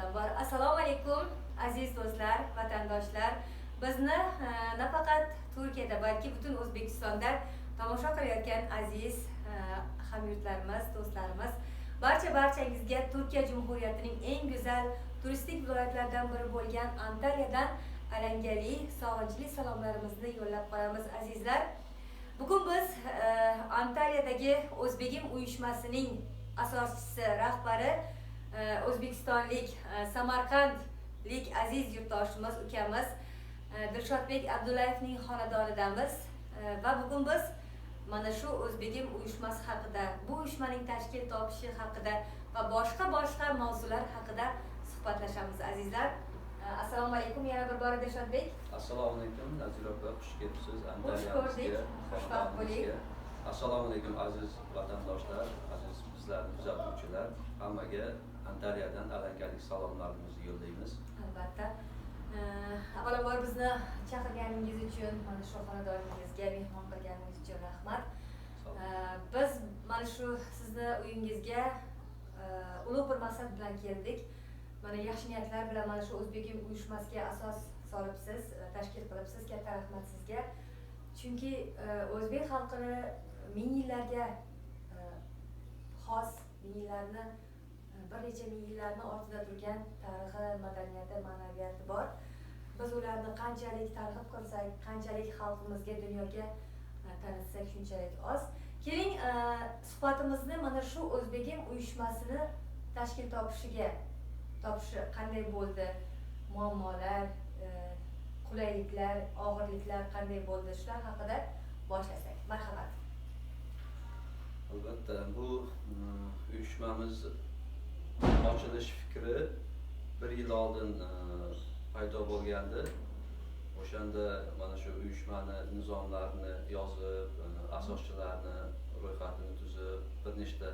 Avvalambor assalomu alaykum, aziz do'stlar, vatandoshlar. Bizni nafaqat Turkiyada, balki butun O'zbekistonda tomosha qilayotgan aziz hamyurtlarimiz, do'stlarimiz, barcha barchangizga Turkiya Jumhuriyatining eng go'zal turistik viloyatlaridan biri bo'lgan Antaliyadan alangali, sog'inchli salomlarimizni yo'llab qolamiz, azizlar. Bugun biz Antaliyadagi O'zbegim uyushmasining asoschisi, rahbari, o'zbekistonlik, samarqandlik aziz yurtdoshimiz, ukamiz Dilshodbek Abdullayevning xonadonidamiz va bugun biz mana shu O'zbegim uyushmasi haqida, bu uyushmaning tashkil topishi haqida va boshqa boshqa mavzular haqida suhbatlashamiz, azizlar. Assalomu alaykum yana bir bora, Dilshodbek. Assalomu alaykum, Nazira opa, xush kelibsiz Xush ko'rdik, Antaliyamizga, xushvaqt bo'ling. xonadonimizga. Assalomu alaykum, aziz vatandoshlar, aziz bizlarni kuzatuvchilar. Hammaga Antaliyadan alangali salomlarimizni yo'llaymiz. Albatta. Avvalambor bizni chaqirganingiz uchun, mana shu xonadoningizga mehmon qilganingiz uchun rahmat. Salom. Biz mana shu sizni uyingizga ulug' bir maqsad bilan keldik. Mana yaxshi niyatlar bilan mana shu O'zbegim uyushmasiga asos solibsiz, tashkil qilibsiz. Katta rahmat sizga. Chunki o'zbek xalqini ming yillarga xos, ming yillarni, bir necha ming yillarni ortida turgan tarixi, madaniyati, ma'naviyati bor. Biz ularni qanchalik targ'ib qilsak, qanchalik xalqimizga, dunyoga tanitsak, shunchalik oz. Keling, suhbatimizni mana shu O'zbegim uyushmasini tashkil topishi qanday bo'ldi, muammolar, qulayliklar, og'irliklar qanday bo'ldi, shular haqida boshlasak. Marhamat. Albatta, bu uyushmamiz ochilish fikri bir yil oldin paydo bo'lgandi. O'shanda mana shu uyushmani nizomlarini yozib, asoschilarni ro'yxatini tuzib, bir nechta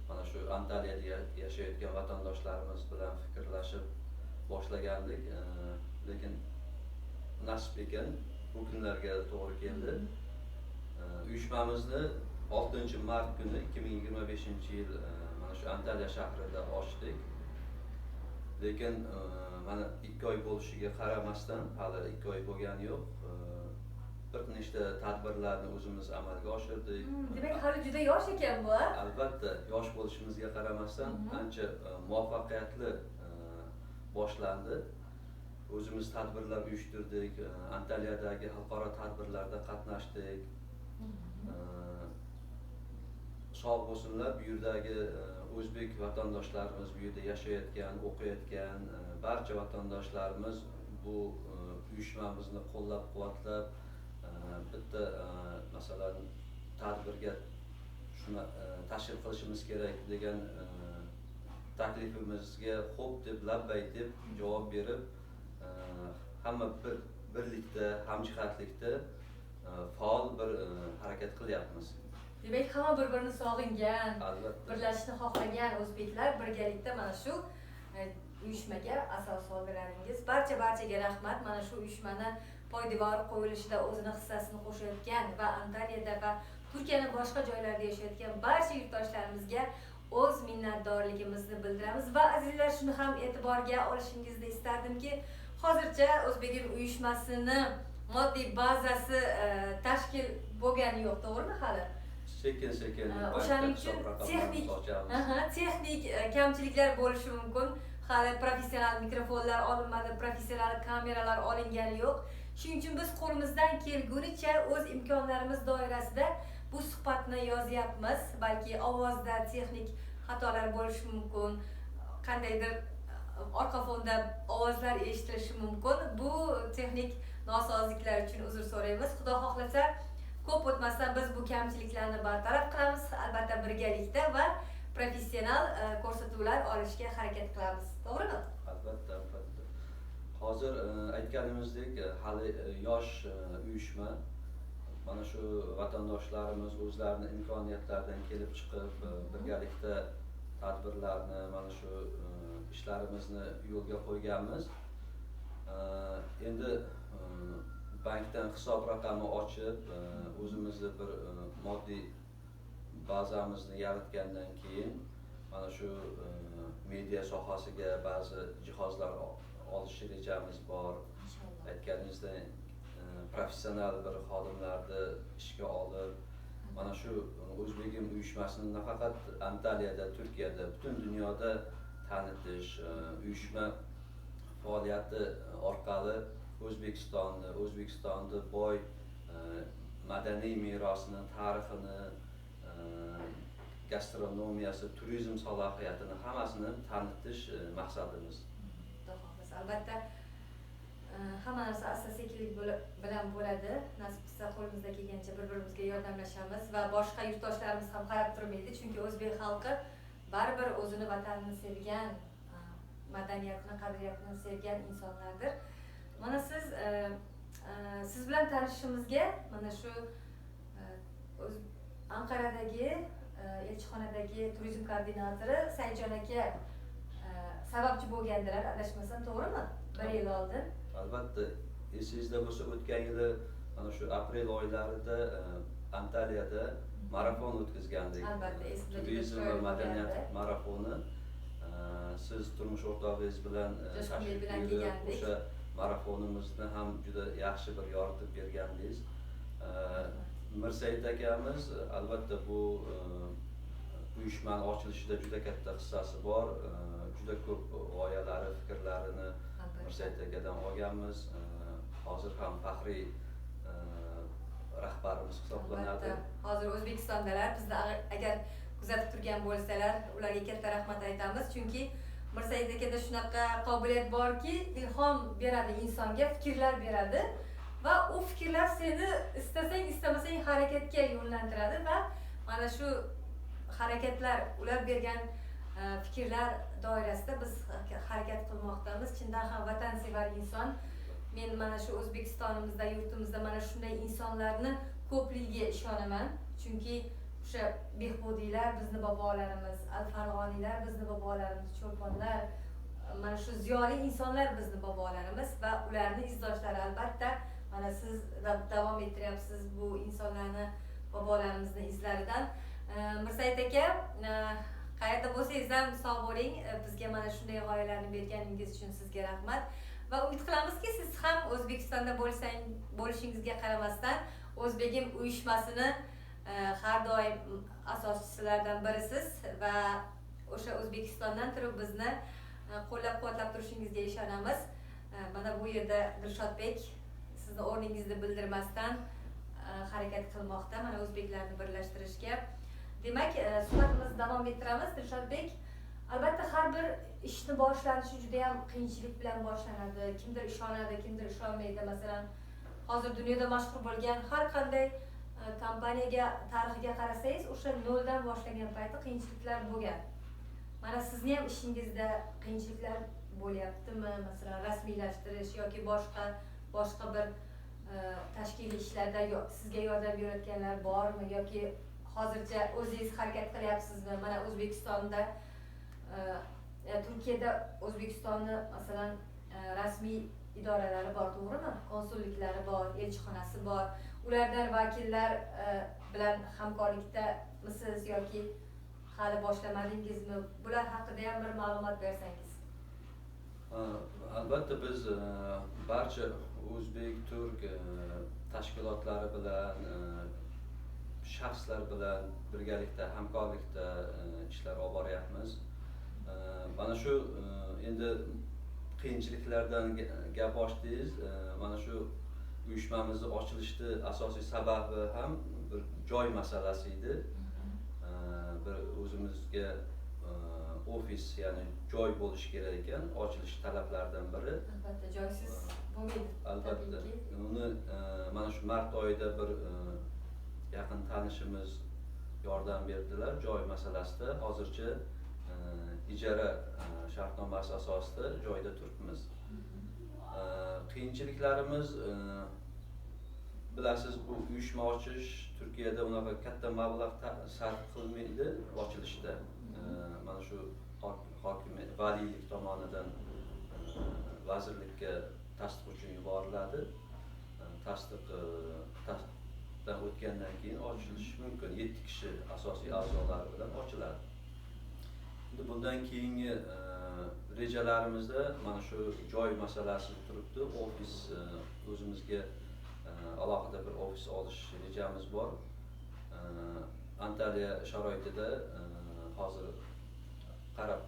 mana shu Antaliyada yashayotgan vatandoshlarimiz bilan fikrlashib boshlagandik. Lekin nasib ekan, bu kunlarga to'g'ri keldi. Uyushmamizni 6 mart kuni 2025 yil mana shu Antaliya shahrida ochdik. Lekin mana 2 oy bo'lishiga qaramasdan, hali 2 oy bo'lgani yo'q. Bir nechta tadbirlarni o'zimiz amalga oshirdik. Demak, hali juda yosh ekan bu, a? Albatta, yosh bo'lishimizga qaramasdan ancha muvaffaqiyatli boshlandi. O'zimiz tadbirlar uyushtirdik, Antaliyadagi xalqaro tadbirlarda qatnashdik. Sog' bo'lsinlar, bu yerdagi o'zbek vatandoshlarimiz, bu yerda yashayotgan, o'qiyotgan barcha vatandoshlarimiz bu uyushmamizni qo'llab-quvvatlab, bitta masalan, tadbirga shuni tashkil qilishimiz kerak degan taklifimizga xo'p deb, labbay deb javob berib, hamma bir birlikda, hamjihatlikda faol bir harakat qilyapmiz. Demak, hamma bir birini sog'ingan, Albatta. birlashishni xohlagan o'zbeklar birgalikda mana shu uyushmaga asos soldilaringiz. Barcha barchaga rahmat. Mana shu uyushmani poydevori qo'yilishida o'zini hissasini qo'shayotgan va Antaliyada va Turkiyani boshqa joylarida yashayotgan barcha yurtdoshlarimizga o'z minnatdorligimizni bildiramiz. Va azizlar, shuni ham e'tiborga olishingizni istardimki, hozircha O'zbegim uyushmasini moddiy bazasi tashkil bo'lgani yo'q, to'g'rimi hali? Sekin sekin O'shaning bankda uchun hisob raqamlarimizni ochamiz. Texnik kamchiliklar bo'lishi mumkin. Hali professional mikrofonlar olinmadi, professional kameralar olingani yo'q. Shuning uchun biz qo'limizdan kelgunicha o'z imkonlarimiz doirasida bu suhbatni yozyapmiz. Balki ovozda texnik xatolar bo'lishi mumkin, qandaydir orqa fonda ovozlar eshitilishi mumkin. Bu texnik nosozliklar uchun uzr so'raymiz. Xudo xohlasa, ko'p o'tmasdan biz bu kamchiliklarni bartaraf qilamiz, albatta birgalikda, va professional ko'rsatuvlar olishga harakat qilamiz, to'g'rimi? Albatta. Hozir aytganimizdek, hali yosh uyushma. Mana shu vatandoshlarimiz o'zlarini imkoniyatlaridan kelib chiqib, birgalikda tadbirlarni, mana shu ishlarimizni yo'lga qo'yganmiz. Endi bankdan hisob raqami ochib, o'zimizni bir moddiy bazamizni yaratgandan keyin mana Mana shu media sohasiga ba'zi jihozlar olish rejamiz bor. Inshaalloh. Aytganingizdek, professional bir xodimlarni ishga olib, mana shu O'zbegim uyushmasini nafaqat Antaliyada, Turkiyada, butun dunyoda tanitish, uyushma faoliyati orqali O'zbekistonni, O'zbekistonni boy madaniy merosini, tarixini, gastronomiyasi, turizm salohiyatini hammasini tanitish maqsadimiz. Xudo xohlasa, albatta hamma narsa asta-sekinlik bilan bo'ladi. Nasib qilsa qo'limizda kelgancha bir-birimizga yordamlashamiz va boshqa yurtdoshlarimiz ham qarab turmaydi, chunki o'zbek xalqi baribir o'zini vatanini sevgan, madaniyatini, qadriyatini sevgan insonlardir. Mana siz siz bilan tanishishimizga mana shu Anqaradagi elchixonadagi turizm koordinatori Saidjon aka sababchi bo'lgandilar, adashmasam, to'g'rimi? Bir yil oldin. Albatta, esingizda bo'lsa, o'tgan yili mana shu aprel oylarida Antaliyada marafon o'tkazgandik. Albatta, esimda, juda Turizm va chiroyli madaniyat bo'lgandi. marafoni. Siz turmush o'rtog'ingiz bilan Jo'shqinbek tashrif bilan buyurib, kelgandik. o'sha marafonimizni ham juda yaxshi bir yoritib bergandingiz. Mirsaid akamiz albatta bu uyushmani ochilishida juda katta hissasi bor. Juda ko'p g'oyalari, fikrlarini Mirsaid akadan olganmiz. Hozir ham faxriy rahbarimiz hisoblanadi. Albatta. Hozir O'zbekistondalar, bizni agar kuzatib turgan bo'lsalar, ularga katta rahmat aytamiz, chunki Mirsaid akada shunaqa qobiliyat borki, ilhom beradi insonga, fikrlar beradi va u fikrlar seni istasang, istamasang harakatga yo'naltiradi va mana shu harakatlar, ular bergan fikrlar doirasida biz harakat qilmoqdamiz. Chindan ham vatansevar inson. Men mana shu O'zbekistonimizda, yurtimizda mana shunday insonlarni ko'pligiga ishonaman, chunki o'sha Behbudiylar bizni bobolarimiz, Al-Farg'oniylar bizni bobolarimiz, Cho'lponlar, mana shu ziyoli insonlar bizni bobolarimiz va ularni izdoshlari. Albatta, mana siz davom ettiryapsiz bu insonlarni, bobolarimizni izlaridan. Mirsaid aka, qayerda bo'lsangiz ham sog' bo'ling. Bizga mana shunday g'oyalarni berganingiz uchun sizga rahmat va umid qilamizki, siz ham O'zbekistonda bo'lishingizga qaramasdan O'zbegim uyushmasini har doim asoschilaridan birisiz va o'sha O'zbekistondan turib bizni qo'llab-quvvatlab turishingizga ishonamiz. Mana bu yerda Dilshodbek sizni o'rningizni bildirmasdan harakat qilmoqda mana o'zbeklarni birlashtirishga. Demak, suhbatimizni davom ettiramiz. Dilshodbek, albatta har bir ishni boshlanishi juda ham qiyinchilik bilan boshlanadi. Kimdir ishonadi, kimdir ishonmaydi. Masalan, hozir dunyoda mashhur bo'lgan har qanday kompaniyaga tarixiga qarasangiz, o'sha noldan boshlagan payti qiyinchiliklar bo'lgan. Mana sizni ham ishingizda qiyinchiliklar bo'lyaptimi? Masalan, rasmiylashtirish yoki boshqa bir tashkiliy ishlarda sizga yordam berayotganlar bormi yoki hozircha o'zingiz harakat qilyapsizmi? Mana O'zbekistonda, Turkiyada O'zbekistonni masalan rasmiy idoralari bor, to'g'rimi? Konsulliklari bor, elchixonasi bor. Ulardan vakillar bilan hamkorlikdamisiz yoki hali boshlamadingizmi? Bular haqida ham bir ma'lumot bersangiz. Albatta biz barcha o'zbek, turk tashkilotlari bilan, shaxslar bilan birgalikda hamkorlikda ishlar olib boryapmiz. Mana shu endi qiyinchiliklardan gap ochdingiz. Mana shu uyushmamizni ochilishni asosiy sababi ham bir joy masalasi edi. Bir o'zimizga ofis, ya'ni joy bo'lishi kerak ekan, ochilish talablaridan biri. Albatta, joysiz bo'lmaydi. Albatta. Tabiiyki. Uni mana shu mart oyida bir yaqin tanishimiz yordam berdilar joy masalasida. Hozircha ijara shartnomasi asosida joyda turibmiz. Qiyinchiliklarimiz bilasiz, bu uyushma ochish Turkiyada unaqa katta mablag' sarf qilmaydi ochilishda. Mana shu hokimiyat, valiylik tomonidan vazirlikka tasdiq uchun yuboriladi. Tasdiqdan o'tgandan keyin ochilishi mumkin. 7 kishi asosiy a'zolari bilan ochiladi. Endi bundan keyingi rejalarimizda mana shu joy masalasi turibdi. Ofis o'zimizga alohida bir ofis olish rejamiz bor. Antalya sharoitida hozir qarab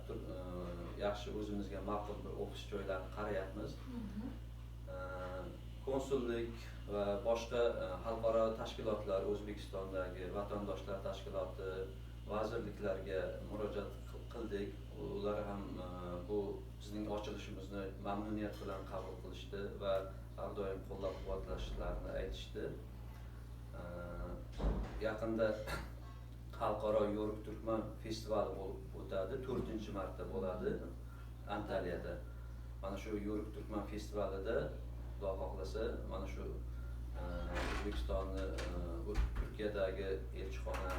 yaxshi o'zimizga ma'qul bir ofis joylarini qarayapmiz. Konsullik va boshqa xalqaro tashkilotlar, O'zbekistondagi vatandoshlar tashkiloti, vazirliklarga murojaat qildik. Ular ham bu bizning ochilishimizni mamnuniyat bilan qabul qilishdi va har doim qo'llab-quvvatlashlarini aytishdi. Yaqinda xalqaro Yo'ruk Turkman festivali bo'lib o'tadi, 4-marta bo'ladi Antaliyada. Mana shu Yo'ruk Turkman festivalida Xudo xohlasa mana shu O'zbekistonni Turkiyadagi elchixona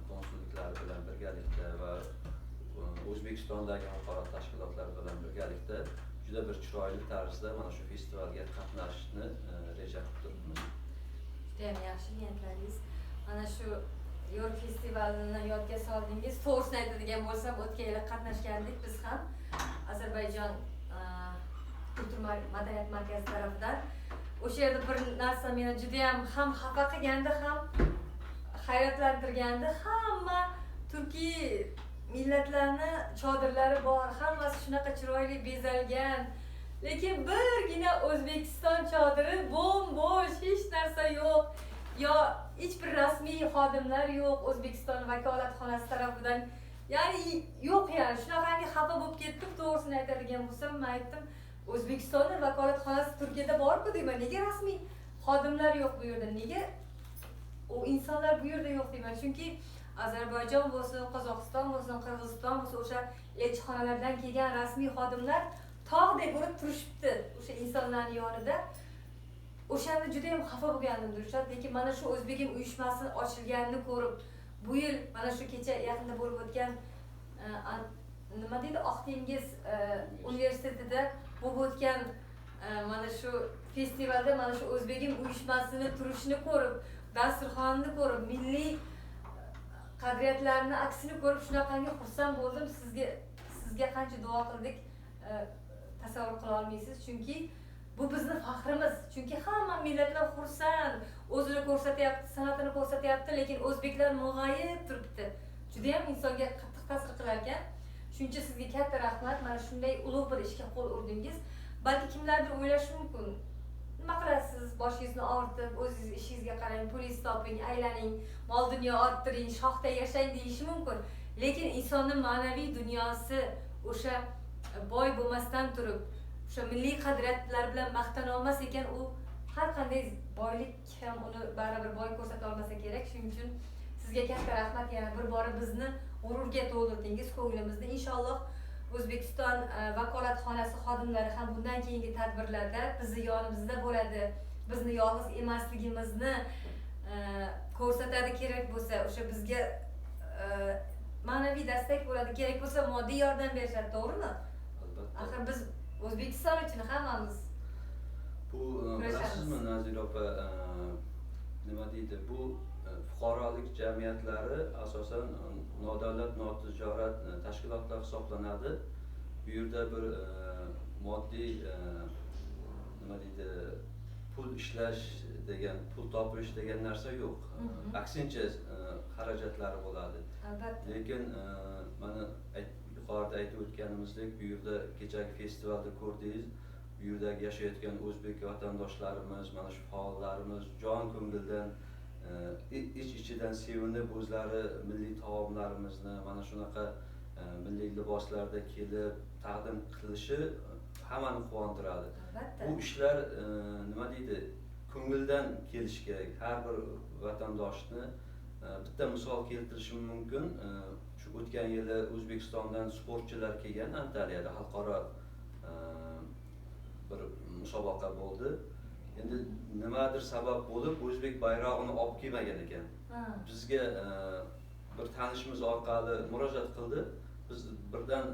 konsulliklari bilan birgalikda va O'zbekistondagi xalqaro tashkilotlar bilan birgalikda juda bir chiroyli tarzda mana shu festivalga qatnashishni reja qilib turibmiz. Juda ham yaxshi niyatlaringiz. Mana shu Yo'ruk festivalini yodga soldingiz. To'g'risini aytadigan bo'lsam, o'tgan yili qatnashgandik biz ham Ozarbayjon Kultur madaniyat markazi tarafidan. O'sha yerda bir narsa meni juda ham xafa qilgandi, ham hayratlantirgandi. Hamma turkiy millatlarni chodirlari bor, hammasi shunaqa chiroyli bezalgan. Lekin birgina O'zbekiston chodiri bo'm-bo'sh, hech narsa yo'q. Yo hech bir rasmiy xodimlar yo'q O'zbekiston vakolatxonasi tarafidan. Ya'ni yo'q, yani shunaqangi xafa bo'lib ketdim, to'g'risini aytadigan bo'lsam, men aytdim, O'zbekistonning vakolatxonasi Turkiyada bor-ku deyman, nega rasmiy xodimlar yo'q bu yerda? Nega u insonlar bu yerda yo'q deyman. Chunki Ozarbayjon bo'lsin, Qozog'iston bo'lsin, Qirg'iziston bo'lsin, o'sha elchixonalardan kelgan rasmiy xodimlar tog'dek bo'lib turishibdi o'sha insonlarning yonida. O'shanda juda ham xafa bo'lgandim Dilshod, lekin mana shu O'zbegim uyushmasi ochilganini ko'rib, bu yil mana shu kecha yaqinda bo'lib o'tgan nima deydi, Oq dengiz universitetida bo'lib o'tgan mana shu festivalda mana shu O'zbegim uyushmasini turishini ko'rib, dasturxonni ko'rib, milliy qadriyatlarni aksini ko'rib shunaqangi xursand bo'ldim. Sizga qancha duo qildik, tasavvur qila olmaysiz, chunki bu bizni faxrimiz. Chunki hamma millatlar xursand, o'zini ko'rsatyapti, san'atini ko'rsatyapti, lekin o'zbeklar mug'ayib turibdi. Juda ham insonga qattiq ta'sir qilar ekan. Shuning uchun sizga katta rahmat, mana shunday ulug' bir ishga qo'l urdingiz. Balki kimlardir o'ylashi mumkin, nima qilasiz, boshingizni og'ritib, o'zingiz ishingizga qarang, pulingizni toping, aylaning, mol dunyo orttiring, shoxda yashang deyishi mumkin. Lekin insonning ma'naviy dunyosi o'sha boy bo'lmasdan turib, o'sha milliy qadriyatlar bilan maqtana olmas ekan, u har qanday boylik ham uni baribir boy ko'rsata olmasa kerak. Shuning uchun sizga katta rahmat, yana bir bora bizni g'ururga to'ldirdingiz ko'nglimizni. Inshaalloh O'zbekiston vakolatxonasi xodimlari ham bundan keyingi tadbirlarda bizni yonimizda bo'ladi, bizni yolg'iz emasligimizni ko'rsatadi, kerak bo'lsa o'sha bizga ma'naviy dastak bo'ladi, kerak bo'lsa moddiy yordam berishadi, to'g'rimi? Albatta. Axir biz O'zbekiston uchun hammamiz. Bu bilasizmi Nazira opa, nima deydi, bu fuqarolik jamiyatlari asosan nodavlat, notijorat tashkilotlar hisoblanadi. Bu yerda bir moddiy nima deydi, pul ishlash degan, pul topish degan narsa yo'q. Aksincha xarajatlari bo'ladi. Albatta. Lekin mana yuqorida aytib o'tganimizdek, bu yerda kechagi festivalda ko'rdingiz, bu yerdagi yashayotgan o'zbek vatandoshlarimiz, mana shu faollarimiz jon ko'ngildan, ich-ichidan sevinib, o'zlari milliy taomlarimizni mana shunaqa milliy liboslarda kelib taqdim qilishi hammani quvontiradi. Albatta. Bu ishlar nima deydi, ko'ngildan kelishi kerak. Har bir vatandoshni bitta misol keltirishim mumkin. Shu o'tgan yili O'zbekistondan sportchilar kelgan Antaliyada xalqaro bir musobaqa bo'ldi. Endi nimadir sabab bo'lib o'zbek bayrog'ini olib kelmagan ekan. Bizga bir tanishimiz orqali murojaat qildi. Biz birdan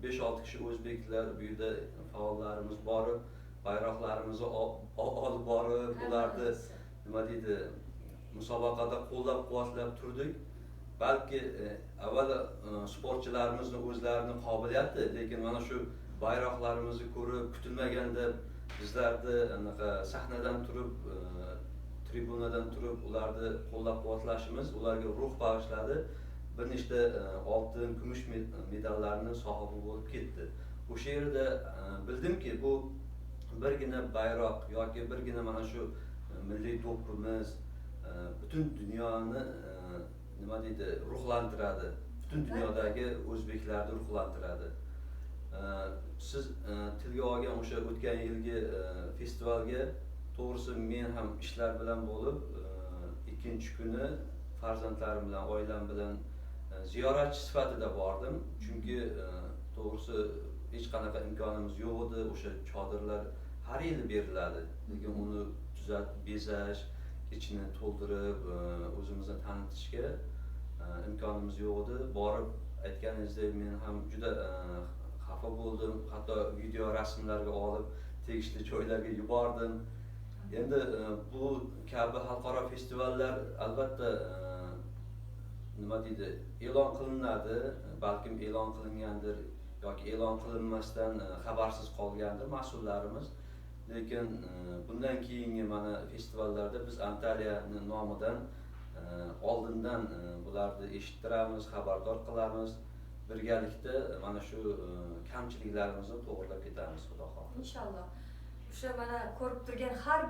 5-6 kishi o'zbeklar bu yerda faollarimiz borib, bayroqlarimizni olib borib, ularni nima deydi, musobaqada qo'llab-quvvatlab turdik. Balki avvalo sportchilarimizni o'zlarini qobiliyati, lekin mana shu bayroqlarimizni ko'rib, kutilmaganda bizlarni anaqa sahnadan turib, tribunadan turib ularni qo'llab-quvvatlashimiz ularga ruh bag'ishladi. Bir nechta oltin, kumush medallarni sohibi bo'lib ketdi. O'sha yerda bildimki, bu birgina bayroq yoki birgina mana shu milliy do'ppimiz butun dunyoni nima deydi, ruhlantiradi. Butun dunyodagi o'zbeklarni ruhlantiradi. Siz tilga olgan o'sha o'tgan yilgi festivalga, to'g'risi, men ham ishlar bilan bo'lib, ikkinchi kuni farzandlarim bilan, oilam bilan ziyoratchi sifatida bordim. Chunki to'g'risi hech qanaqa imkonimiz yo'q edi. O'sha chodirlar har yili beriladi, lekin uni tuzatib, bezash, ichini to'ldirib, o'zimizni tanitishga imkonimiz yo'q edi. Borib, aytganingizdek, men ham juda xafa bo'ldim. Hatto video rasmlarga olib, tegishli joylarga yubordim. Endi bu kabi xalqaro festivallar albatta nima deydi, e'lon qilinadi, balkim e'lon qilingandir yoki e'lon qilinmasdan xabarsiz qolgandir mas'ullarimiz. Lekin bundan keyingi mana festivallarda biz Antaliyani nomidan oldindan bularni eshittiramiz, xabardor qilamiz. Birgalikda mana shu kamchiliklarimizni to'g'irlab ketamiz, Xudo xohlasa. Inshaalloh. O'sha mana ko'rib turgan har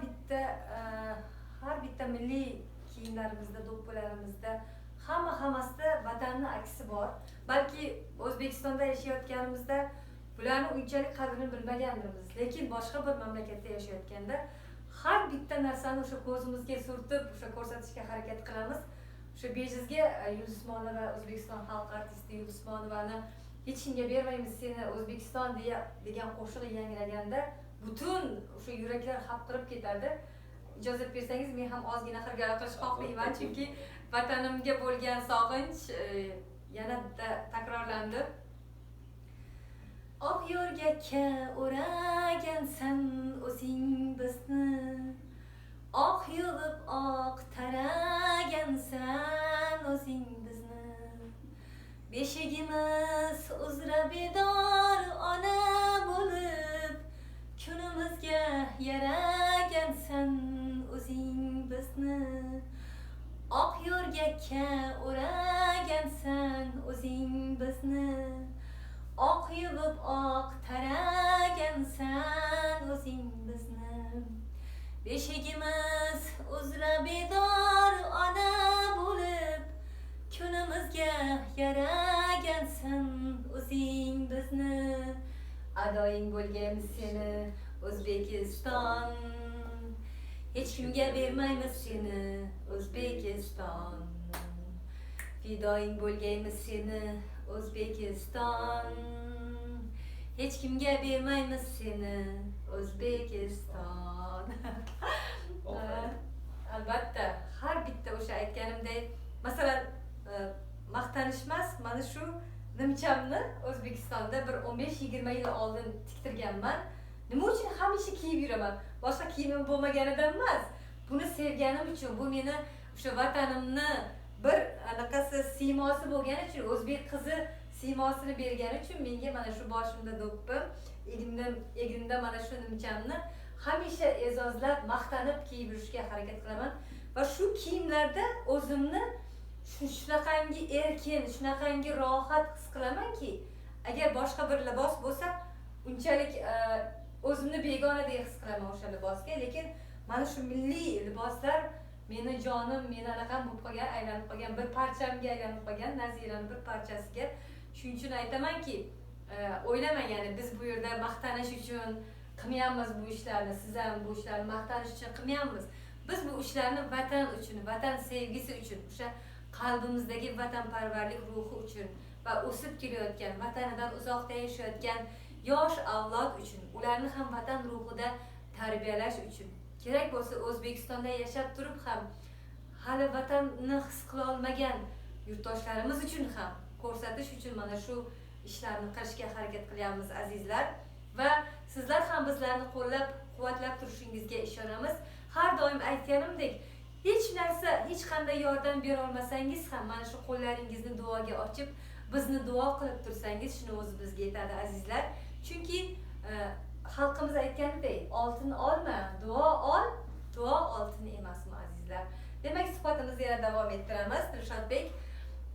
bitta milliy kiyimlarimizda, do'ppilarimizda, hammasida vatanni aksi bor. Balki O'zbekistonda yashayotganimizda bularni unchalik qadrini bilmagandirmiz, lekin boshqa bir mamlakatda yashayotganda har bitta narsani o'sha ko'zimizga surtib, o'sha ko'rsatishga harakat qilamiz. O'sha bejizga Yulduz Usmonova, O'zbekiston xalq artisti Yulduz Usmonovani "Hech kimga bermaymiz seni, O'zbekiston" degan qo'shig'i yangraganda butun o'sha yuraklar hapriqib ketadi. Ijozat bersangiz, men ham ozgina xirgoyi qilishni xohlayman, chunki vatanimga bo'lgan sog'inch yanada takrorlandi. Oq yo'rgakka o'ragansan o'zing bizni, oq yuvib, oq taragansan o'zing bizni. Beshigimiz uzra bedor ona bo'lib, kunimizga yaragansan o'zing bizni. Oq yo'rgakka o'ragansan o'zing bizni, oq yuvib, oq taragansan o'zing bizni. Beshigimiz uzra bedor ona bo'lib, kunimizga yaragansan o'zing bizni. Adoying bo'lgaymiz seni, O'zbekiston, hech kimga bermaymiz seni, O'zbekiston. Fidoying bo'lgaymiz seni, O'zbekiston, hech kimga bermaymiz seni, O'zbekiston. Ofarin. Albatta, har bitta o'sha aytganimdek, masalan, maqtanish emas, mana shu nimchamni O'zbekistonda bir 15-20 yil oldin tiktirganman. Nima uchun hamisha kiyib yuraman? Boshqa kiyimim bo'lmaganidan emas, buni sevganim uchun. Bu meni o'sha vatanimni bir anaqasi, siymosi bo'lgani uchun, o'zbek qizi siymosini bergani uchun menga mana shu boshimda do'ppim, egnimda mana shu nimchamni hamisha e'zozlab, maqtanib kiyib yurishga harakat qilaman. Va shu kiyimlarda o'zimni shunaqangi erkin, shunaqangi rohat his qilamanki, agar boshqa bir libos bo'lsa, unchalik o'zimni begonadek his qilaman o'sha libosga. Lekin mana shu milliy liboslar meni jonim, meni anaqam bo'lib qolgan, aylanib qolgan, bir parchamga aylanib qolgan, Nazirani bir parchasiga. Shuning uchun aytamanki, o'ylamang, ya'ni biz bu yerda maqtanish uchun qilmayapmiz bu ishlarni, siz ham bu ishlarni maqtanish uchun qilmayapmiz. Biz bu ishlarni vatan uchun, vatan sevgisi uchun, o'sha qalbimizdagi vatanparvarlik ruhi uchun va o'sib kelayotgan, vatanidan uzoqda yashayotgan yosh avlod uchun, ularni ham vatan ruhida tarbiyalash uchun, kerak bo'lsa O'zbekistonda yashab turib ham hali vatanni his qila olmagan yurtdoshlarimiz uchun ham ko'rsatish uchun mana shu ishlarni qilishga harakat qilyapmiz, azizlar. Va sizlar ham bizlarni qo'llab quvvatlab turishingizga ishonamiz. Har doim aytganimdek, hech narsa, hech Hech qanday yordam bera olmasangiz ham mana shu qo'llaringizni duoga ochib, bizni duo qilib tursangiz, shuni o'zi bizga yetadi, azizlar. Chunki xalqimiz aytganidek, oltin olma, duo ol, duo oltin emasmi, azizlar? Demak, suhbatimizni yana davom ettiramiz. Dilshodbek,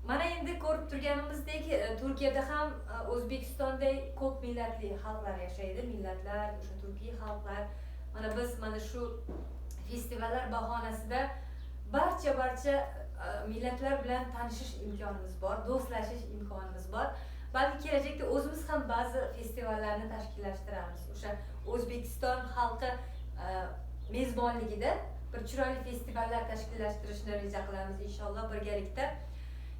mana endi ko'rib turganimizdek, Turkiyada ham O'zbekistonday ko'p millatli xalqlar yashaydi, millatlar, o'sha turkiy xalqlar. Mana biz mana shu festivallar bahonasida barcha millatlar bilan tanishish imkonimiz bor, do'stlashish imkonimiz bor. Balki kelajakda o'zimiz ham ba'zi festivallarni tashkillashtiramiz. O'sha O'zbekiston xalqi mezbonligida bir chiroyli festivallar tashkillashtirishni reja qilamiz inshaalloh birgalikda.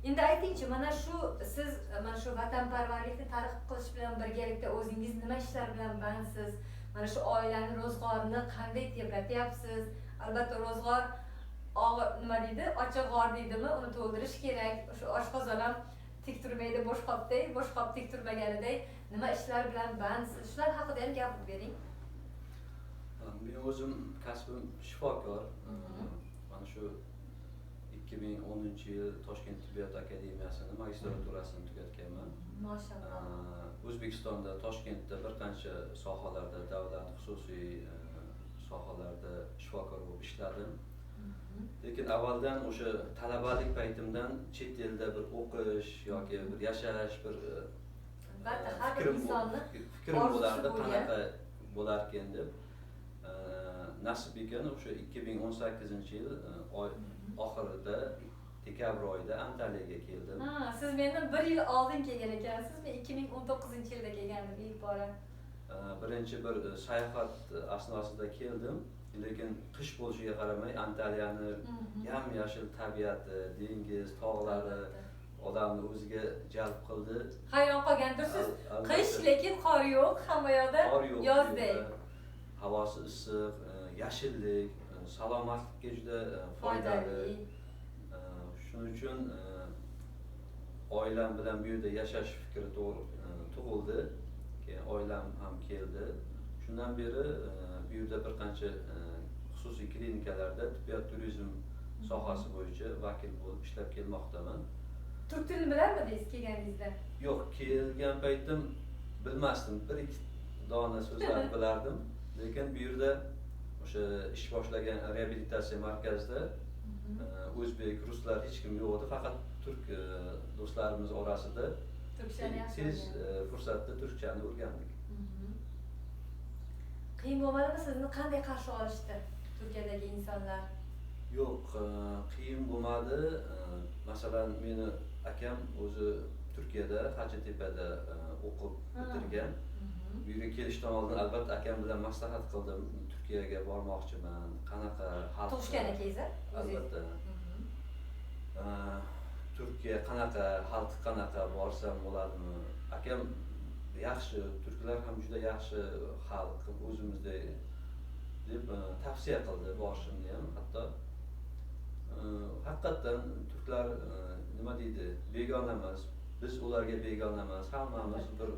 Endi aytingchi, mana shu siz mana shu vatanparvarlikni targ'ib qilish bilan birgalikda o'zingiz nima ishlar bilan bandsiz? Mana shu oilani ro'zg'orini qanday tebratyapsiz? Albatta ro'zg'or og'ir, nima deydi, ochiq g'or deydimi, uni to'ldirish kerak. O'sha oshqozon ham tik turmaydi bo'sh qopday, bo'sh qop tik turmaganiday nima ishlar bilan bandsiz? Shular haqida ham gapirib bering. Men o'zim kasbim shifokor. Mana shu 2010-yil Toshkent tibbiyot akademiyasini magistraturasini tugatganman. Mashalloh. O'zbekistonda, Toshkentda bir qancha sohalarda, davlat, xususiy sohalarda shifokor bo'lib ishladim. Lekin avvaldan o'sha talabalik paytimdan chet elda bir o'qish yoki bir yashash bir albatta har bir insonni fikrim bo'lardi, qanaqa bo'larkan deb. Nasib ekan o'sha 2018-yil oxirida dekabr oyida Antaliyaga keldim. Ha, siz mendan bir yil oldin kelgan ekansiz. Men 2019-yilda kelgandim ilk bora. Birinchi bir sayohat asnosida keldim, lekin qish bo'lishiga qaramay Antaliyani yam-yashil tabiati, dengiz, tog'lari odamni o'ziga jalb qildi. Hayron qolgandirsiz. Qish, lekin qor yo'q, hamma yoqda yozdek. Havosi issiq, yashillik, salomatlikka juda foydali. Shuning uchun oilam bilan bu yerda yashash fikri tug'ildi. Keyin oilam ham keldi. Shundan beri bu yerda bir qancha xususiy klinikalarda tibbiyot turizm sohasi bo'yicha vakil bo'lib ishlab kelmoqdaman. Turk tilini bilarmidingiz kelganingizda? Yo'q, kelgan paytim bilmasdim. Bir ikki dona so'zlar bilardim. Lekin bu yerda o'sha ish boshlagan reabilitatsiya markazida o'zbek, ruslar hech kim yo'q edi, faqat turk do'stlarimiz orasida tez fursatda turkchani o'rgandik. Qiyin bo'lmadimi, sizni qanday qarshi olishdi Turkiyadagi insonlar? Yo'q, qiyin bo'lmadi. Masalan, meni akam o'zi Turkiyada, Hacettepe'da o'qib bitirgan. Bu yerga kelishdan oldin albatta akam bilan maslahat qildim. Turkiyaga bormoqchiman, qanaqa xalq. Tug'ishgan akangiz? Albatta. Turkiya qanaqa, xalqi qanaqa, borsam bo'ladimi? Akam yaxshi, turklar ham juda yaxshi xalq, o'zimizdek deb tavsiya qildi borishimni ham. Hatto haqiqatdan turklar nima deydi, begona emas, biz ularga begona emas, hammamiz bir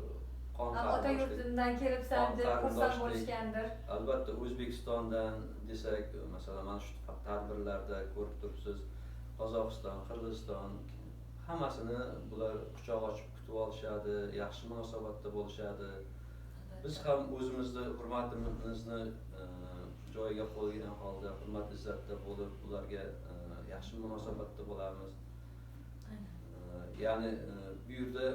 ota yurtimdan kelibsan deb xursand bo'lishgandir. Albatta O'zbekistondan desak, masalan, mana shu tadbirlarda ko'rib turibsiz, Qozog'iston, Qirg'iziston hammasini bular quchoq ochib kutib olishadi, yaxshi munosabatda bo'lishadi. Biz ham o'zimizni hurmatimizni joyiga qo'ygan holda, hurmat izzatda bo'lib, ularga yaxshi munosabatda bo'lamiz. Ya'ni bu yerda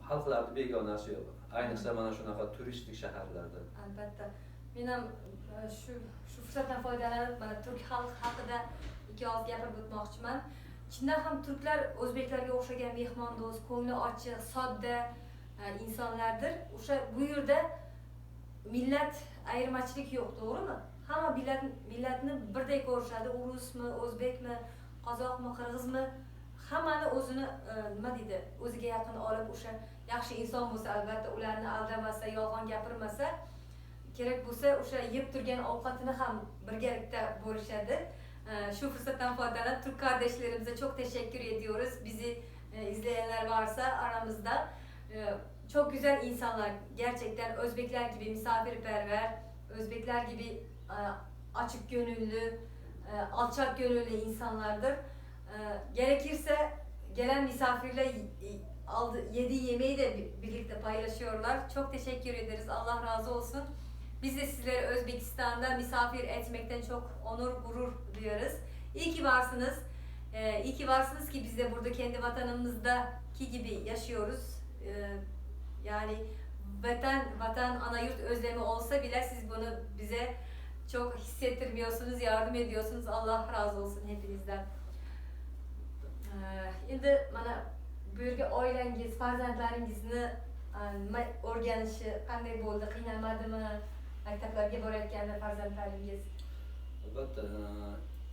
xalqlarning begonasi yo'q. Ayniqsa mana shunaqa turistik shaharlarda. Albatta. Men ham shu fursatdan foydalanib mana turk xalqi haqida ikki og'iz gapirib o'tmoqchiman. Chindan ham turklar o'zbeklarga o'xshagan mehmondo'st, ko'ngli ochiq, sodda insonlardir. O'sha bu yerda millat ayirmachilik yo'q, to'g'rimi? Hamma millatni birday ko'rishadi. Rusmi, o'zbekmi, qozoqmi, qirg'izmi, hammani o'zini nima deydi, o'ziga yaqin olib, o'sha yaxshi inson bo'lsa albatta ularni aldamasa, yolg'on gapirmasa, kerak bo'lsa o'sha yeb turgan ovqatini ham birgalikda bo'lishadi. Şu fırsattan faydalanıp Türk kardeşlerimize çok teşekkür ediyoruz. Bizi izleyenler varsa aramızda. Çok güzel insanlar. Gerçekten Özbekler gibi misafirperver, Özbekler gibi açık gönüllü, Alçak gönüllü insanlardır. Gerekirse gelen misafirle yediği yemeği de birlikte paylaşıyorlar. Çok teşekkür ederiz. Allah razı olsun. Biz de sizleri Özbekistan'da misafir etmekten çok onur, gurur duyarız. İyi ki varsınız. İyi ki varsınız ki biz de burada kendi vatanımızdaki gibi yaşıyoruz. Yani vatan, ana yurt özlemi olsa bile siz bunu bize çok hissettirmiyorsunuz, yardım ediyorsunuz. Allah razı olsun hepinizden. Endi mana bu yerga oilangiz, farzandlaringizni nima o'rganishi qanday bo'ldi? Qiynalmadimi maktablarga borayotganda farzandlaringiz? Albatta,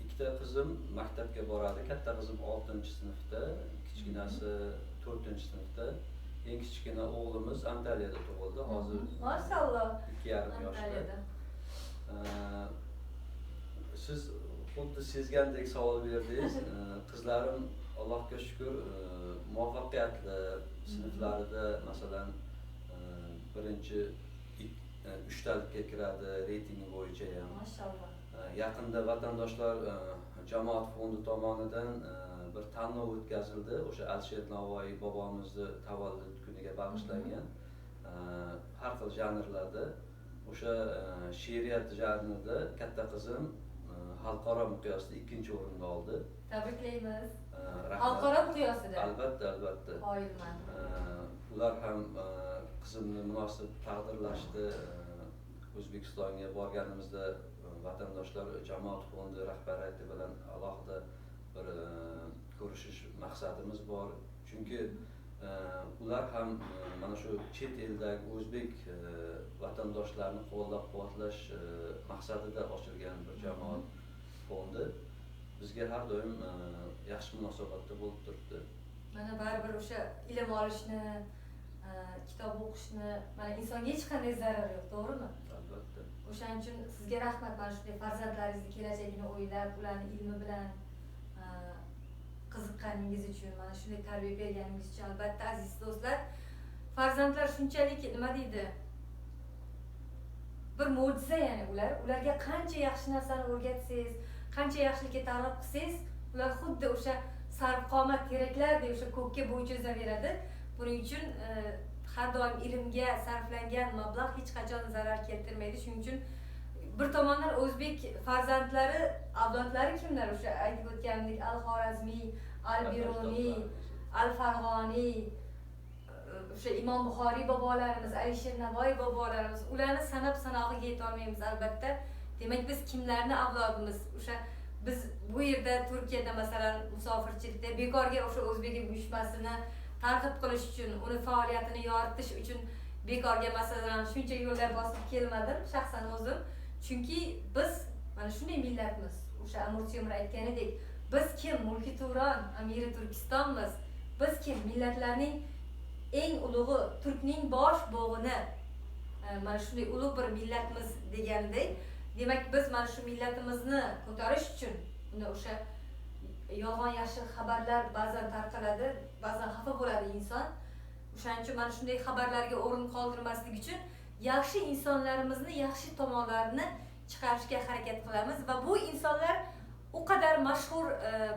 ikkita qizim maktabga boradi. Katta qizim 6-sinfda, kichkinasi 4-sinfda. Eng kichkina o'g'limiz Antaliyada tug'ildi. Hozir Maşallah. 2,5 yoshda. Siz xuddi sezgandek savol berdingiz. Qizlarim Allohga shukr muvaffaqiyatli sinflarida, masalan, birinchi 3talikka kiradi reytingi bo'yicha ham. Maşallah. Yaqinda vatandoshlar jamoat fondi tomonidan bir tanlov o'tkazildi. O'sha Alisher Navoiy bobomizni tavallud kuniga bag'ishlangan har xil janrlarda. O'sha she'riyat janrida katta qizim xalqaro miqyosda 2-o'rinni oldi. Tabriklaymiz. Xalqaro miqyosida. Albatta, albatta. Qoyilman. Ular ham qizimni munosib taqdirlashdi. O'zbekistonga borganimizda vatandoshlar jamoat fondi rahbariyati bilan alohida bir ko'rishish maqsadimiz bor. Chunki ular ham mana shu chet eldagi o'zbek vatandoshlarni qo'llab-quvvatlash maqsadida ochilgan bir jamoat fondi bizga har doim yaxshi munosabatda bo'lib turibdi. Mana baribir o'sha ilm olishni, kitob o'qishni, mana insonga hech qanday zarari yo'q, to'g'rimi? Albatta. O'shaning uchun sizga rahmat, mana shunday farzandlaringizni kelajagini o'ylab, ularni ilmi bilan qiziqqaningiz uchun, mana shunday tarbiya berganingiz uchun. Albatta, aziz do'stlar, farzandlar shunchalik nima deydi? Bir mo'jiza, ya'ni ular, ularga qancha yaxshi narsani o'rgatsangiz, qancha yaxshilikka targ'ib qilsangiz, ular xuddi o'sha sarvqomat teraklardek o'sha ko'kka bo'y cho'zaveradi. Buning uchun har doim ilmga sarflangan mablag' hech qachon zarar keltirmaydi. Shuning uchun bir tomondan o'zbek farzandlari, avlodlari kimlar? O'sha aytib o'tganimdek Al-Xorazmiy, Al-Biruniy, Al-Farg'oniy, o'sha Imom Buxoriy bobolarimiz, Alisher Navoiy bobolarimiz, ularni sanab sanog'iga yeta olmaymiz albatta. Demak, biz kimlarni avlodimiz? O'sha biz bu yerda Turkiyada masalan musofirchilikda bekorga o'sha o'zbek uyushmasini targ'ib qilish uchun, uni faoliyatini yoritish uchun bekorga masalan shuncha yo'llar bosib kelmadim shaxsan o'zim. Chunki biz mana shunday millatmiz. O'sha Amir Temur aytganidek, biz kim? Mulki Turon, Amiri Turkistonmiz. Biz kim? Millatlarning eng ulug'i, Turkning bosh bo'g'ini. Mana shunday ulug' bir millatmiz deganidek. Demak, biz mana shu millatimizni ko'tarish uchun uni o'sha yolg'on yaxshi xabarlar ba'zan tarqaladi, ba'zan xafa bo'ladi inson. O'shaning uchun mana shunday xabarlarga o'rin qoldirmaslik uchun yaxshi insonlarimizni yaxshi tomonlarini chiqarishga harakat qilamiz va bu insonlar u qadar mashhur,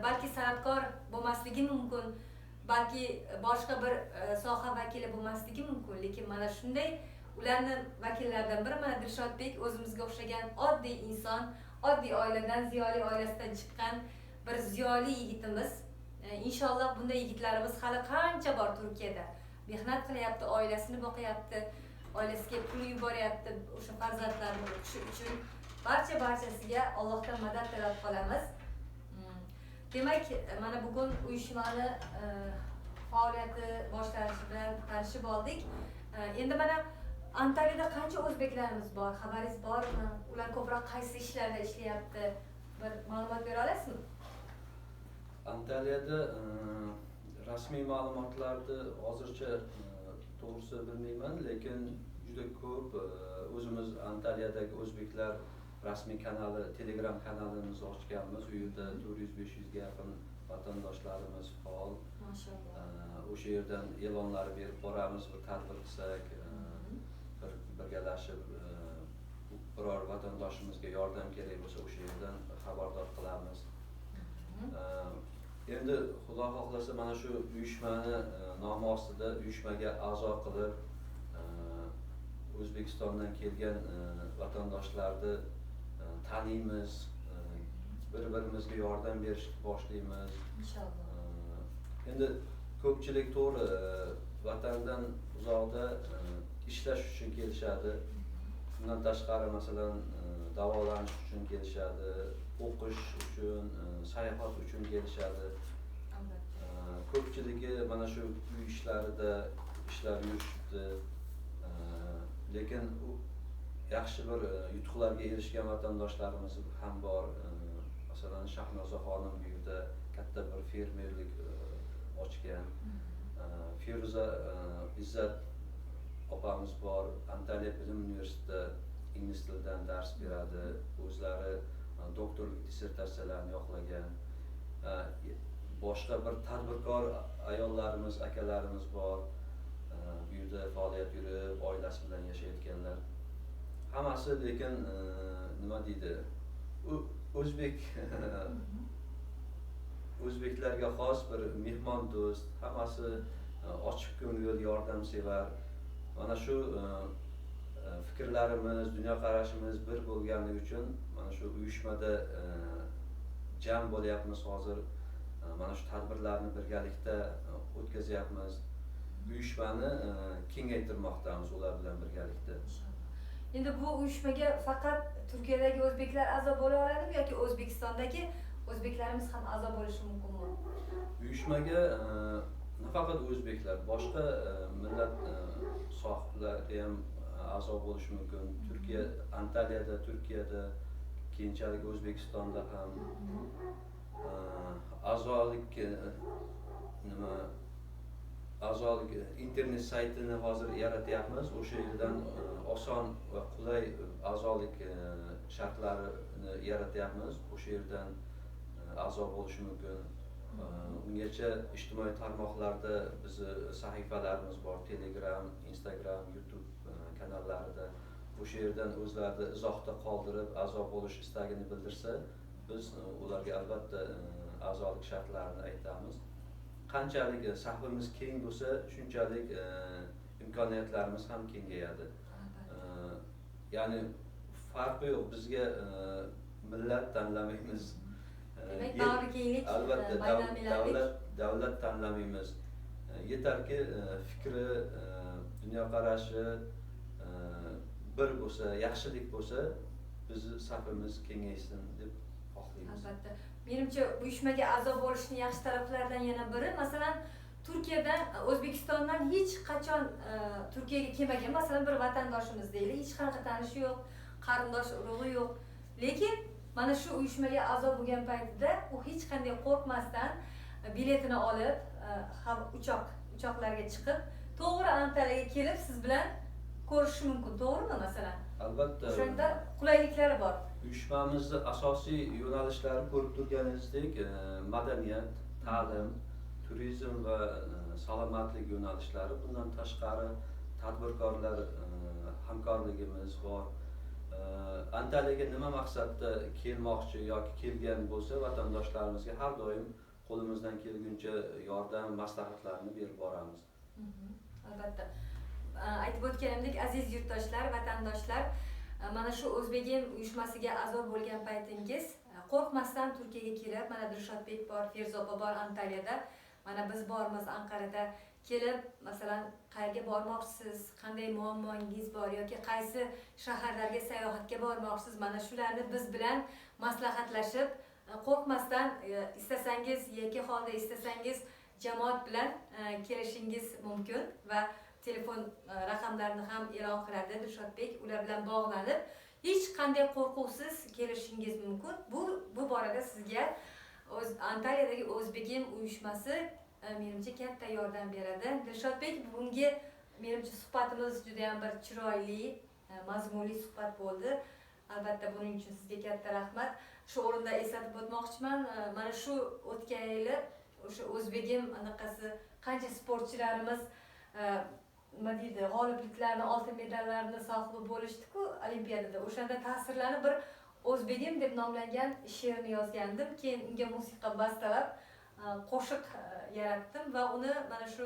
balki san'atkor bo'lmasligi mumkin, balki boshqa bir soha vakili bo'lmasligi mumkin, lekin mana shunday ularni vakillaridan biri mana Dilshodbek o'zimizga o'xshagan oddiy inson, oddiy oiladan, ziyoli oilasidan chiqqan bir ziyoli yigitimiz. Inshaalloh bunday yigitlarimiz hali qancha bor Turkiyada. Mehnat qilyapti, oilasini boqyapti, oilasiga pul yuboryapti, o'sha farzandlarini o'qishi uchun. Barcha-barchasiga Allohdan madad tilab qolamiz. Demak, mana bugun uyushmani faoliyati boshlanishi bilan tanishib oldik. Endi mana Antaliyada qancha o'zbeklarimiz bor? Xabaringiz bormi? Ular ko'proq qaysi ishlarda ishlayapti? Bir ma'lumot bera olasizmi? Antaliyada rasmiy ma'lumotlarni hozircha to'g'risi bilmayman, lekin juda ko'p o'zimiz Antaliyadagi o'zbeklar rasmiy kanali, Telegram kanalimizni ochganmiz. U yerda 400-500 ga yaqin vatandoshlarimiz faol. Mashalloh. O'sha yerdan e'lonlar berib boramiz, bir tadbir qilsak, bir birgalashib Biror vatandoshimizga yordam kerak bo'lsa, o'sha yerdan xabardor qilamiz. Endi Xudo xohlasa, mana shu uyushmani nomi ostida uyushmaga a'zo qilib, O'zbekistondan kelgan vatandoshlarni taniymiz, bir-birimizga yordam berishni boshlaymiz. Inshaalloh. Endi ko'pchilik to'g'ri, vatandan uzoqda ishlash uchun kelishadi. Bundan tashqari, masalan, davolanish uchun kelishadi, o'qish uchun, sayohat uchun kelishadi. Albatta. Ko'pchiligi mana shu uy ishlarida ishlab yurishibdi. Lekin u yaxshi bir yutuqlarga erishgan vatandoshlarimiz ham bor. Masalan, Shahnoza xonim bu yerda katta bir fermerlik ochgan. Feruza Izzat opamiz bor, Antalya Bilim Universitetida ingliz tilidan dars beradi, o'zlari doktorlik dissertatsiyalarini yoqlagan. Boshqa bir tadbirkor ayollarimiz, akalarimiz bor, bu yerda faoliyat yurib, oilasi bilan yashayotganlar. Hammasi lekin nima deydi, o'zbek o'zbeklarga xos bir mehmondo'st, hammasi ochiq ko'ngil, yordamsevar. Mana shu fikrlarimiz, dunyoqarashimiz bir bo'lganligi uchun mana shu uyushmada jam bo'lyapmiz hozir. Mana shu tadbirlarni birgalikda o'tkazyapmiz. Uyushmani kengaytirmoqdamiz ular bilan birgalikda. Endi bu uyushmaga faqat Turkiyadagi o'zbeklar a'zo bo'la oladimi yoki O'zbekistondagi o'zbeklarimiz ham a'zo bo'lishi mumkinmi? Uyushmaga nafaqat o'zbeklar, boshqa millat sohiblari ham a'zo bo'lishi mumkin. Turkiya, Antaliyada, Turkiyada, keyinchalik O'zbekistonda ham a'zolik nima a'zolik internet saytini hozir yaratyapmiz. O'sha yerdan oson va qulay a'zolik shartlarini yaratyapmiz. O'sha yerdan a'zo bo'lishi mumkin. Ungacha ijtimoiy tarmoqlarda bizni sahifalarimiz bor, Telegram, Instagram, YouTube kanallarida. O'sha yerdan o'zlarini izohda qoldirib, a'zo bo'lish istagini bildirsa, biz ularga albatta a'zolik shartlarini aytamiz. Qanchalik sahifamiz keng bo'lsa, shunchalik imkoniyatlarimiz ham kengayadi. Ya'ni farqi yo'q, bizga millat tanlamaymiz. Demak, bag'rikenglik, albatta, baynalmilallik. Davlat tanlamaymiz. Yetarki fikri, dunyoqarashi bir bo'lsa, yaxshilik bo'lsa, bizni safimiz kengaysin deb xohlaymiz. Albatta. Menimcha, uyushmaga a'zo bo'lishning yaxshi taraflaridan yana biri, masalan, Turkiyadan, O'zbekistondan hech qachon Turkiyaga kelmagan, masalan, bir vatandoshimiz deylik, hech qanaqa tanishi yo'q, qarindosh urug'i yo'q. Lekin mana shu uyushmaga a'zo bo'lgan paytida u hech qanday qo'rqmasdan biletini olib, uchoqlarga chiqib, to'g'ri Antaliyaga kelib siz bilan ko'rishishi mumkin, to'g'rimi masalan? Albatta. O'shanda qulayliklari bor. Uyushmamizni asosiy yo'nalishlari ko'rib turganingizdek, madaniyat, ta'lim, turizm va salomatlik yo'nalishlari. Bundan tashqari tadbirkorlar hamkorligimiz bor. Antaliyaga nima maqsadda kelmoqchi yoki kelgan bo'lsa, vatandoshlarimizga har doim qo'limizdan kelguncha yordam, maslahatlarni berib boramiz. Albatta. Aytib o'tganimdek, aziz yurtdoshlar, vatandoshlar, mana shu O'zbegim uyushmasiga a'zo bo'lgan paytingiz qo'rqmasdan Turkiyaga kelib, mana Dilshodbek bor, Ferza opa bor Antaliyada, mana biz bormiz Anqarada, kelib, masalan, qayerga bormoqchisiz, qanday muammongiz bor yoki qaysi shaharlarga sayohatga bormoqchisiz, mana shularni biz bilan maslahatlashib, qo'rqmasdan, istasangiz yakka holda, istasangiz jamoat bilan kelishingiz mumkin va telefon raqamlarini ham e'lon qiladi Dilshodbek, ular bilan bog'lanib hech qanday qo'rquvsiz kelishingiz mumkin. Bu borada sizga Antaliyadagi O'zbegim uyushmasi menimcha katta yordam beradi. Dilshodbek, bugungi menimcha suhbatimiz juda ham bir chiroyli, mazmunli suhbat bo'ldi. Albatta buning uchun sizga katta rahmat. Shu o'rinda eslatib o'tmoqchiman, mana shu o'tgan yili o'sha O'zbegim anaqasi qancha sportchilarimiz nima deydi, g'olibliklarni, oltin medallarni sohibi bo'lishdi-ku olimpiadada. O'shanda ta'sirlanib bir O'zbegim deb nomlangan she'rni yozgandim. Keyin unga musiqa bastalab qo'shiq yaratdim va uni mana shu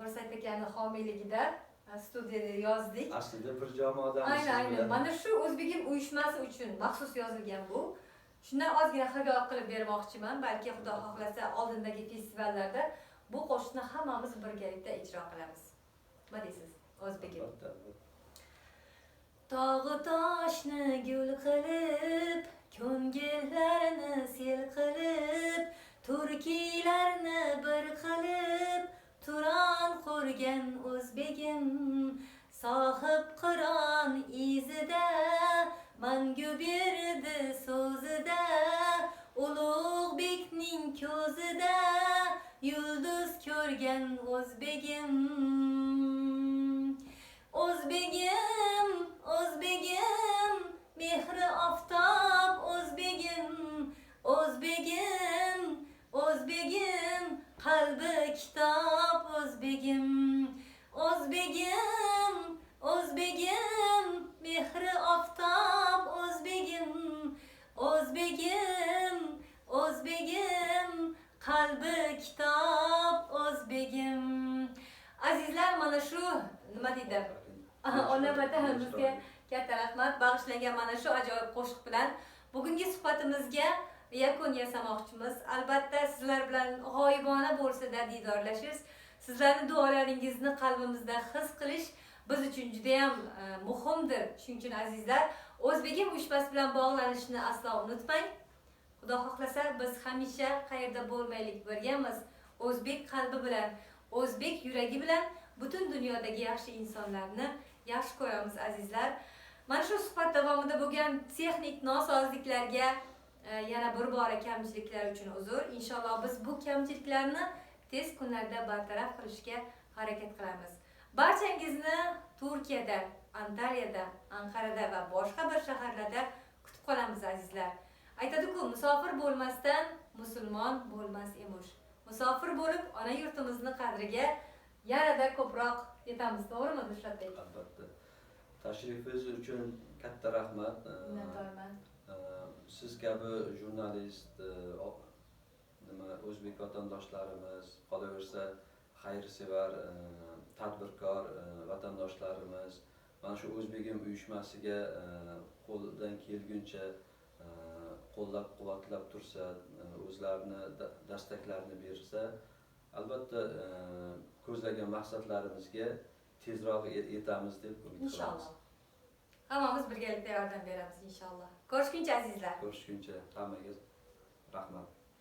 Mirsayit akani homiyligida studiyada yozdik. Aslida bir jamoadamiz. Aynan, aynan. Mana shu O'zbegim uyushmasi uchun maxsus yozilgan bu. Shundan ozgina xabar qilib bermoqchiman. Balki Xudo xohlasa oldindagi festivallarda bu qo'shiqni hammamiz birgalikda ijro qilamiz. Nima deysiz? O'zbegim. Tog'u toshni gul qilib, ko'ngillarni sel qilib, turkiylarni bir qilib, Turon qurgan O'zbegim, sohib Qiron izida, mangu berdi so'zida, Ulug'bekning ko'zida yulduz ko'rgan O'zbegim. O'zbegim, O'zbegim, mehri oftob O'zbegim, O'zbegim, O'zbegim, qalbi kitob O'zbegim, O'zbegim, O'zbegim, mehri oftob O'zbegim, O'zbegim, O'zbegim, qalbi kitob O'zbegim. Azizlar, mana shu nima deydi? Ona vatanimizga katta rahmat bag'ishlangan mana shu ajoyib qo'shiq bilan bugungi suhbatimizga yakun yasamoqchimiz. Albatta sizlar bilan g'oyibona bo'lsa-da diydorlashish, sizlarning duolaringizni qalbimizda his qilish biz uchun juda ham muhimdir. Shuning uchun azizlar, O'zbegim uyushmasi bilan bog'lanishni aslo unutmang. Xudo xohlasa biz hamisha qayerda bo'lmaylik birgamiz. O'zbek qalbi bilan, o'zbek yuragi bilan butun dunyodagi yaxshi insonlarni yaxshi ko'ramiz azizlar. Mana shu suhbat davomida bo'lgan texnik nosozliklarga yana bir bora kamchiliklar uchun uzr. Inshaalloh biz bu kamchiliklarni tez kunlarda bartaraf qilishga harakat qilamiz. Barchangizni Turkiyada, Antaliyada, Anqarada va boshqa bir shaharlarda kutib qolamiz azizlar. Aytadi-ku, musofir bo'lmasdan musulmon bo'lmas emish. Musofir bo'lib ona yurtimizni qadriga yanada ko'proq yetamiz, to'g'rimi Dilshodbek? Albatta. Tashrifingiz uchun katta rahmat. Minnatdorman. Siz kabi jurnalist, nima o'zbek vatandoshlarimiz, qolaversa xayrsevar, tadbirkor vatandoshlarimiz mana shu O'zbegim uyushmasiga qo'ldan kelguncha qo'llab-quvvatlab tursa, o'zlarini dastaklarini bersa, albatta ko'zlagan maqsadlarimizga tezroq yetamiz deb umid qilamiz. Inshaalloh. Hammamiz birgalikda yordam beramiz inshaalloh. Ko'rishguncha azizlar. Ko'rishguncha hammaga rahmat.